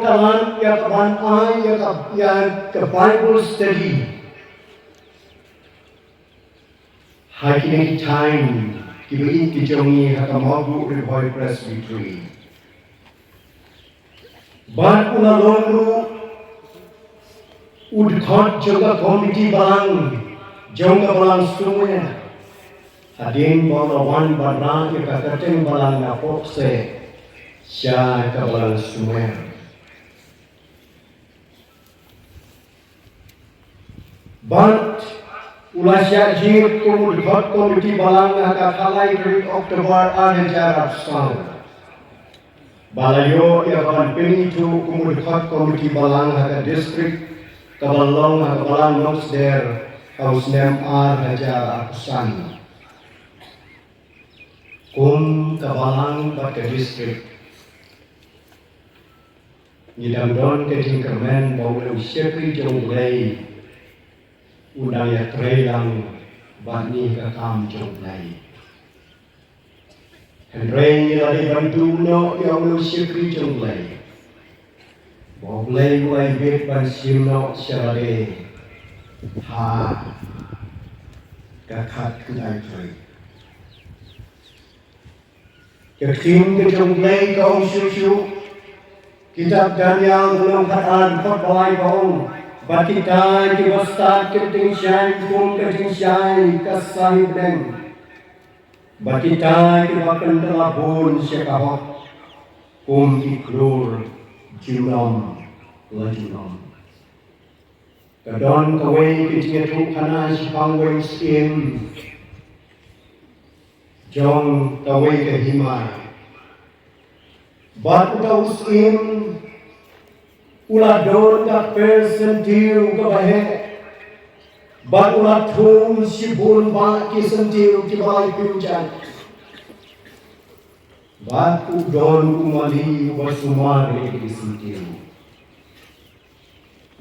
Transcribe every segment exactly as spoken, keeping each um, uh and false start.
Ka lan ïa ka ban ai ïa ka, ïa ka Bible study ha kine ki thaiñ kiba ïeit ki jong ngi ha ka Mawbuh Ri Bhoi Presbytery. Bad u la long ruh u dkhot jong ka komiti balang jong ka Balang Sumwer hadien ba u la wan ban rah ïa ka kyrteng balang napoh seh sha ka Balang Sumwer. Bad u la shah jied kum u dkhot komiti balang ha ka khatlai tarik October ar hajar arphew saw. Ba la ïoh ïa ka ban pynithuh kum u dkhot komiti balang ha ka district kaba long ha ka Balang Nongsder ha u snem ar hajar arphew san. Kum ka balang bad ka district, ngi dang don ka jingkyrmen ba u long u shakri jong U Blei, u dang ïatrei lang bad ngi ha ka kam jong U Blei. Hynrei ngi la dei ban duh noh ïa u long u shakri jong U Blei, ba U Blei u ai bit ban shim noh sha lade ha ka khatkhyndai tarik. Ka ktien ka jong U Blei ka ong shuh shuh, kitab Daniel lynnong khatar dkhot ba lai ka ong, bad kita kiba stad ka jingshai kum ka jingshai ka sahit bneng, bad kita kiba pynkylla bun sha ka hok kum ki khlur junom la junom. Ka don kawei ka jingïathuhkhana shaphang uwei u syiem jong kawei ka hima. Bad uta u syiem u la don ka kper syntiew kaba heh, bad u la thung shibun bah ki syntiew kiba la ïapynjah. Bad u don u mali uba sumar ïa ki syntiew.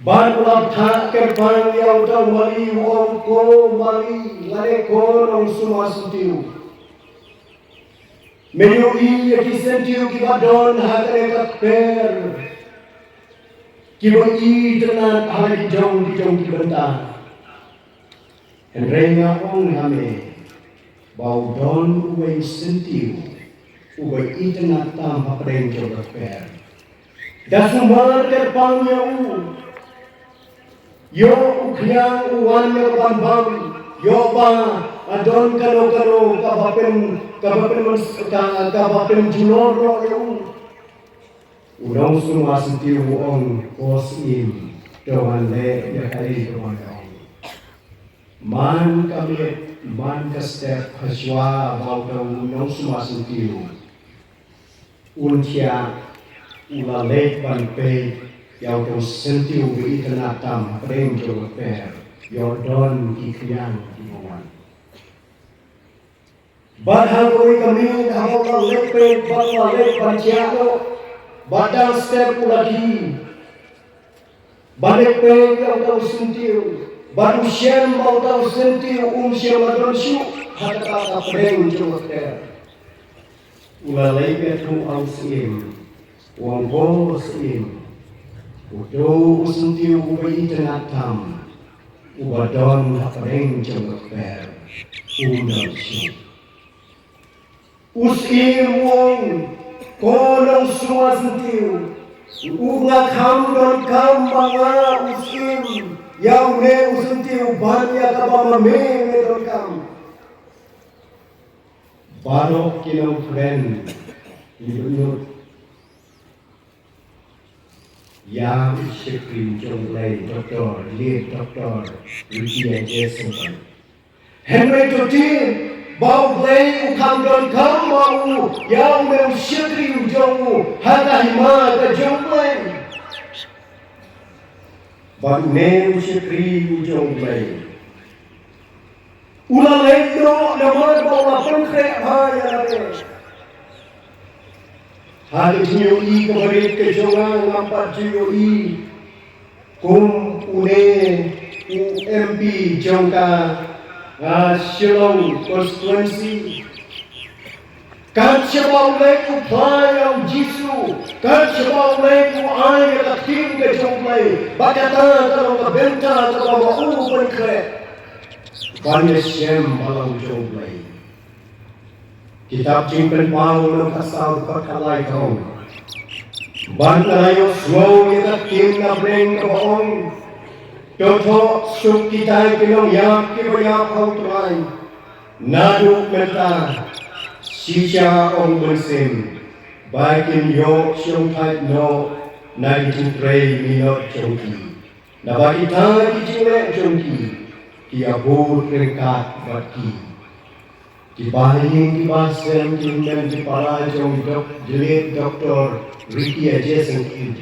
Bad u la thah kyrpang ïa uta u mali, u ong, ko mali lane ko nongsumar syntiew, me ïohi ïa ki syntiew kiba don ha kane ka kper, kiba itynnat ha la ki jong ki jong ki bynta. Hynrei nga ong ha me ba u don uwei u syntiew uba itynnat tam hapdeng jong ka kper. Da sumar kyrpang ïa u, ïoh u khñiang u wan ïa u ban bam, ïoh ba don kano kano kaba pyn, kaba pyn, ka, kaba pynjulor noh ïa u. U nongsumar syntiew u ong, ko syiem, to ngan leh ïa kaei kaba me ong. Man ka miet man ka step, hashwa ba uta u nongsumar syntiew un thiah, u la leit ban peit ïa uta u syntiew uba itynnat tam hapdeng jong ka kper, ïoh don ki khñiang kiba wan. Bad ha kawei ka miet haba u la leit peit bad u la leit ban thiah noh, bad dang step u la khie ban leit peit ïa uta u syntiew, bad u shem ba uta u syntiew um shym la don shuh ha kata ka pdeng jong ka kper. U la leit ïathuh ha u syiem, u ong, ko syiem, uta u syntiew uba itynnat tam uba don hapdeng jong ka kper um don shuh. U syiem u ong, ko nongsumar syntiew, u, nga kham donkam ma nga u syiem ïa une u syntiew ban ïa kaba ma me me donkam. Baroh ki nongkren ki dohnud ïa u shakri jong U Blei, Doktor, Late Doktor Ricky N J Syngkon. Hynrei to tip ba U Blei u kham donkam ma u ïa une u shakri jong u ha ka hima ka jong U Blei. Bad une u shakri jong U Blei u la leit noh namar ba u la pynkhreh bha ïa lade. Ha ka jingïohi kaba rit ka jong nga, ngam pat ju ïohi kum une u M P jong ka, ah, Shillong constituency. Kat shaba u leit u phla ïa u Jisu, Kat shaba U Blei u ai ïa ka ktien ka jong U Blei, ba kata ka long ka bynta kaba ma u u pynkhreh ban ïashem balang jong U Blei. Kitab Jingpynpaw lynnong khatsaw dkhot khatlai ka ong: Bad nga la ïohsngew ïa ka ktien na bneng kaba ong: To thoh, suk kita ki nongïap kiba ïap ha U Trai, naduh mynta shisha, ong Mynsiem, ba kin ïoh shongthait noh na ki jingtrei minot jong ki, naba kita ki jingleh jong ki ki ïabud ryngkat bad ki. Ki bahaïing ki bahasem, ki hynmen ki para jong Dok-, Dok-, Doktor Ricky Ajesang Khin.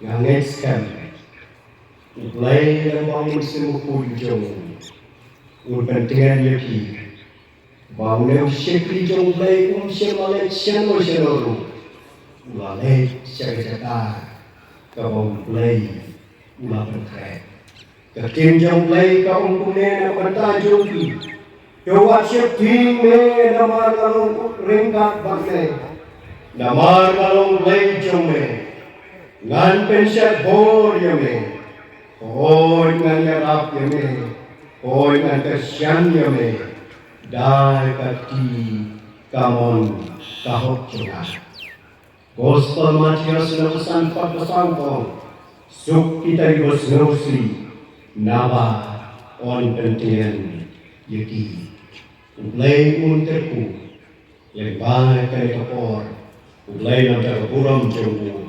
Nga ngeit skhem U Blei lyngba u Mynsiem Bakhuid jong u un pyntngen ïa ki, ba une u shakri jong U Blei um shym la leit shano shano ruh, u la leit sha ka jaka kaba U Blei u la pynkhreh. Ka ktien jong U Blei ka ong kumne na ka bynta jong ki: To wat sheptieng me, namar nga long ryngkat bad me, namar nga long Blei jong me. Ngan pynshepbor ïa me, hooid ngan ïarap ïa me, hooid ngan kyrshan ïa me da ka kti kamon ka hok jong nga. Gospel Mathaios lynnong san dkhot khatsaw ka ong: Suk kita kiba sngewsih, naba yn pyntngen ïa ki. U Blei un kyrkhu lyngba kane ka por, U Blei na ka bynta ka burom jong u.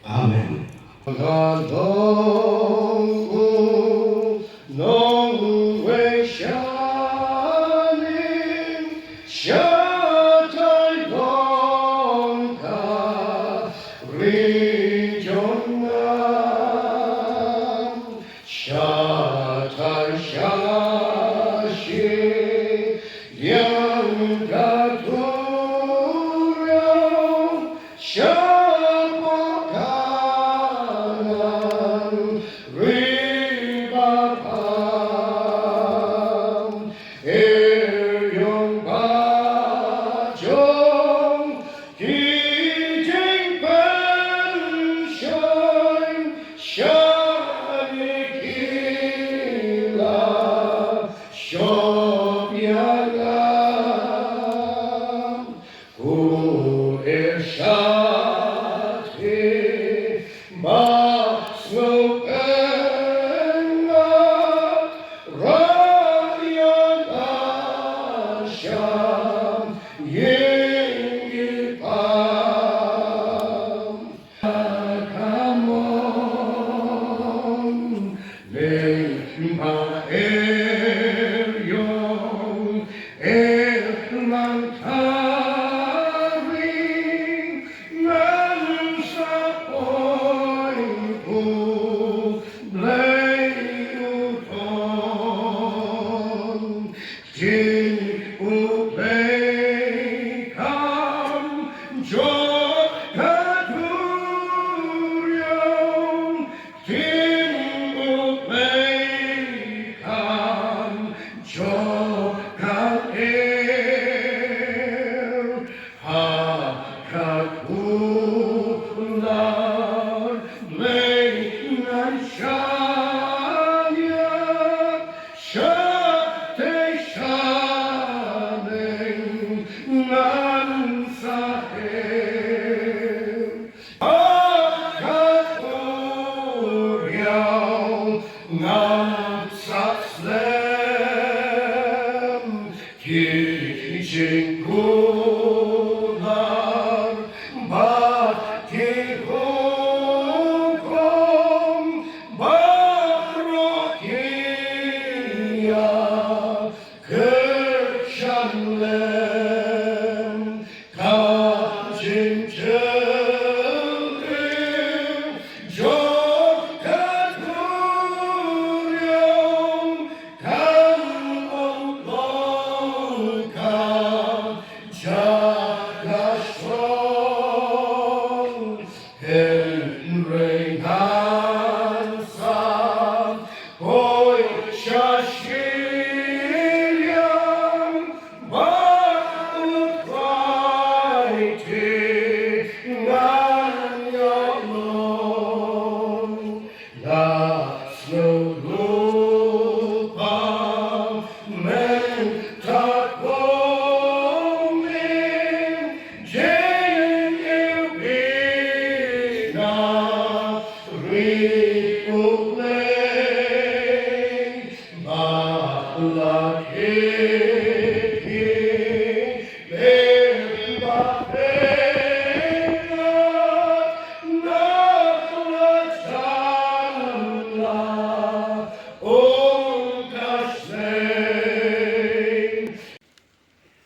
Amen. Ka long u nongwei shining shatai long ka ri jong nga, shatai shashi ïa ka turiaw, shapoh Kanaan ri ba pham. Ïong ba jong ki jingpynshoi, shane ki la shop ïa nga. Ko Irshad, he ba sngewtynnat, rah ïa nga sha ïing ki pham. Come on, leh ba er ïong, er lang tari, ngan sa poi, U Blei u don. Ktien U Blei kam jop ka duriaw, ktien U Blei kam jop ka er. Ha ka kular Blei ngan shaniah, shatei shaneng ngan sa her. Ha ka duriaw ngan sa slem ki jingkular bad ki hukum baroh ki ïa kyrshan lem. Ka jingtyrkhong jong ka duriaw kan ym long ka jaka strong. Hynrei ngan sa poi sha shiliang ba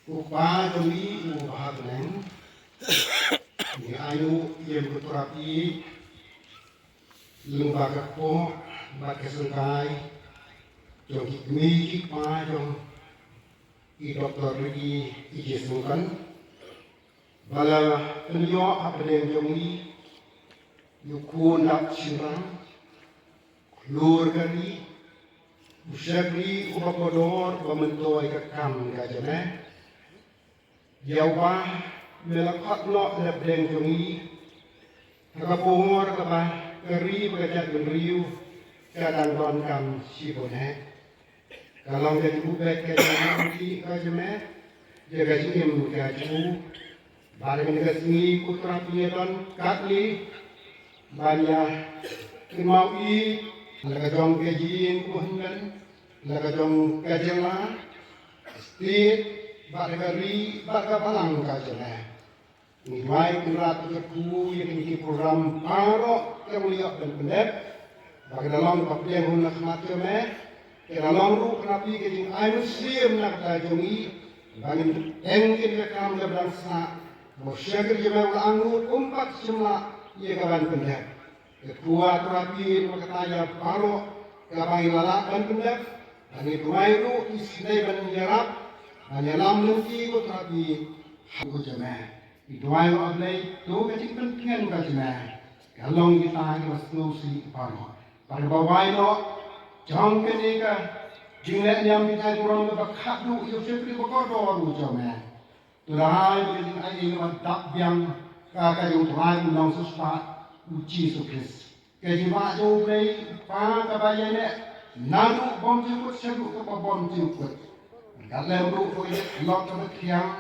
U Kpa jong ngi uba ha bneng, ngi ainguh ïa u Trai, lyngba ka kpoh bad ka syngkai jong ki kmie ki kpa jong i Doktor Ricky J Syngkon, ba la pynïoh ha bneng jong ngi ïa u khun dap shynrang, khlur ka ri, u shakri uba kordor, uba myntoi ka kam ka jong me. Ïa uba me la khot noh na pdeng jong ngi ha ka por kaba ka ri bad ka jaitbynriew ka dang donkam shibun eh. Ka long ka jingbuh beit ka jong ngi, ka jong me, ïa ka jingim ka jong u. Bad ha kane ka sngi ko Trai phi don katne ban ïa kynmaw ïa la ka jong ka jingim ko hynmen, la ka jong ka jylla, state, bad ka ri, bad ka balang ka jong me. Ngi duwai Kynrad ba ka kyrkhu ïa kine ki program baroh kiba ngi ïoh ban pyndep, ba ka da long kaba pdiang hun na khmat jong me, ka da long ruh Kynrad ïa ka jingai mynsiem na ka bynta jong ngi, ba ngin pyneng ïa ka kam kaba dang sah, ba u shakri jong me u la angnud um pat shym la ïa ka ban pyndep. Ka kyrkhu Trai phi ma ka taïa baroh kaba ngi la lah ban pyndep, ba ngi duwai ruh isynei ban ïarap, ban ïalam lynti ko Trai phi ha u jong me. Ngi duwai ïa U Blei to ka jingpyntngen ka jong me ka long kita kiba sngewsih baroh. Bad kaba wai noh jong kane ka jingleh niam ki jaiñ burom kaba khadduh ïa u shakri ba kordor u jong me. To da ai ba ka jingai ïing kaba dap biang ka ka jong u Trai u Nongsiewspah u Jisu Khrist. Ka jingkwah jong U Blei u Kpa kaba ïaineh naduh bymjukut shaduh kaba bymjukut. Ka lem ruh ka ïa lok kaba thiang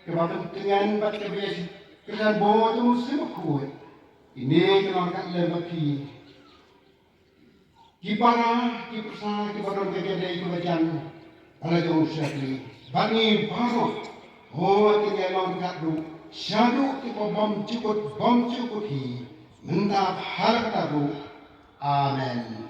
kaba pyntngen bad kaba ïa ka jan bor jong u Mynsiem Bakhuid. Ine ka long ka lem bad phi. Ki para, ki pyrsa, kiba don ka jingïadei kiba jan, ba la jong u shakri. Bad ngi baroh, ho, te ngi long ryngkat ruh shaduh kiba bymjukut, bymjukut hi, mynta bad ha la katta ruh. Amen.